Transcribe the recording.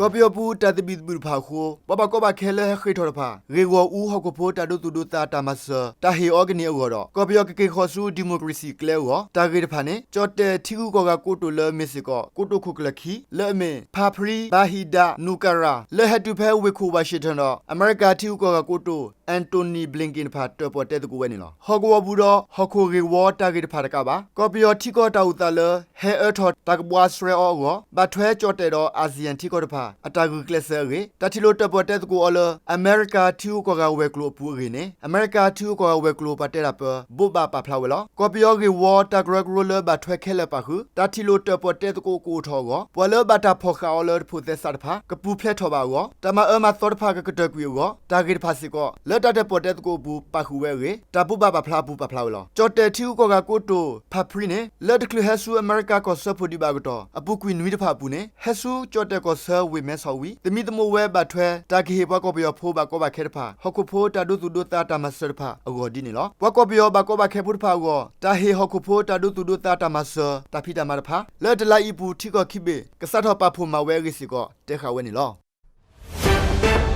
ကီၢ်ပယီၤပူၤတၢ်သဘံၣ်သဘုၣ်တဖၣ်အဃိ ပှၤဘၣ်ကီဘၣ်ခဲလၢဟဲဃ့ၢ်ထီၣ်တဖၣ် ဂ့ၢ်ဂီၢ်အူဟီၣ်ခိၣ်ဖိတၢ်ဒိသူၣ်ဒိသးတၢ်မၤစၢၤ တၢ်ဟ့ၣ်အီၤကန့ၢ်အဂီၢ်ဒီး ကီၢ်ပယီၤကက့ၤဃီၤဆူ democracy ကျဲအဂီၢ် တၢ်ဂ့ၢ်တဖၣ်န့ၣ် ကၠီၣ်တဲၣ်ထံဂုၤကီၢ်ဂၤကိတိာ်လၢမ့ၢ်စ့ၢ်ကီး ကိတိာ်ခိၣ်ကျၢၢ်ခံ လၢအမ့ၢ် Parpry Bahiddha Nukara လၢဟဲတုၤဖဲဝ့ၢ်ခိၣ် Washington ဒီး အမဲရကၤထံဂုၤကီၢ်ဂၤကိတိာ် Antony Blinken တဖၣ် တၢၣ်ပီၣ်တဲသကိးဝဲန့ၣ်လီၤ. ဟီၣ်ကဝီၤပူၤဒီး ဟီၣ်ခိၣ်ဂ့ၢ်ဝီတၢ်ဂ့ၢ်တဖၣ်တကးဘၣ် ကီၢ်ပယီၤထံကီၢ်တၢ်အိၣ်သးလၢ ဟဲအၢထီၣ်တၢ်ကဘှါစှဲအီၤအဂီၢ် ဘၣ်ထွဲကၠီၣ်တဲၣ်ဒီး ASEAN ထံကီၢ်တဖၣ် အတၢ်ဂုာ်ကျဲးစၢးအဂ့ၢ် တၢ်ထံၣ်လိာ်တၢၣ်ပီၣ်တဲသကိးအီၤလၢ အမဲရကၤထံဂုၤကီၢ်ဂၤဝဲၤကျိၤအပူၤအဂ့ၢ်န့ၣ် အမဲရကၤထံဂုၤကီၢ်ဂၤဝဲၤကျိၤပှၤတဲတၢ်ပၢ ဘိးဘၣ်ပာ်ဖျါဝဲလီၤ. ကီၢ်ပယီၤဂ့ၢ်ဝီတၢ်ကရၢကရိလၢဘၣ်ထွဲခဲလၢာ်ပာ်ဃုာ် တၢ်ထံၣ်လိာ်တၢၣ်ပီၣ်တဲသကိးကအိၣ်ထီၣ်အဂီၢ် ပှၤလၢဘၣ်တၢ်ဖီၣ်ဃာ်အီၤလၢတဖိးသဲစးတဖၣ် ကပူၤဖျဲးထီၣ်ဘၣ်အဂီၢ် တၢ်မၤအၢမၤသီတဖၣ်ကကတၢၢ်ကွံာ်အဂီၢ် တၢ်ဂ့ၢ်တဖၣ်စ့ၢ်ကီး လၢတၢ်တၢၣ်ပီၣ်တဲသကိးအပူၤပာ်ဃုာ်ဝဲအဂ့ၢ် တၢ်ဘိးဘၣ်ပာ်ဖျါအပူၤပာ်ဖျါဝဲလီၤ. ကၠီၣ်တဲၣ်ထံဂုၤကီၢ်ဂၤကိတိာ် Parpry န့ၣ် လၢတချုးဟဲဆူအမဲရကၤကီၢ်စၢဖှိၣ်ဒံးဘၣ်အကတီၢ် အပူၤကွံာ်နွံတဖၣ်အပူၤန့ၣ် ဟဲဆူကၠီၣ်တဲၣ်ကီၢ်ဆၢဝ့ၢ်မဲဆီးဝံၤ သမံသမိးဝဲဘၣ်ထွဲ တၢ်ကဟ့ၣ်ပှၤကီၢ်ပယီၤဖိဘၣ်ကီဘၣ်ခဲတဖၣ် ဟီၣ်ခိၣ်ဖိတၢ်ဒိသူၣ်ဒိသးတၢ်မၤစၢၤတဖၣ်အဂီၢ်ဒ်န့ၣ်လီၤ. ပှၤကီၢ်ပယီၤဘၣ်ကီဘၣ်ခဲဖိတဖၣ်အဂီၢ် တၢ်ဟ့ၣ်ဟီၣ်ခိၣ်ဖိတၢ်ဒိသူၣ်ဒိသးတၢ်မၤစၢၤ တၢ်ဖံးတၢ်မၤတဖၣ် လၢတလါအံၤအပူၤထံကီၢ်ခံဘ့ၣ် ကစးထီၣ်ပာ်ဖှိၣ်မၤဝဲအဂ့ၢ်စ့ၢ်ကီး တဲဃာ်ဝဲန့ၣ်လီၤ.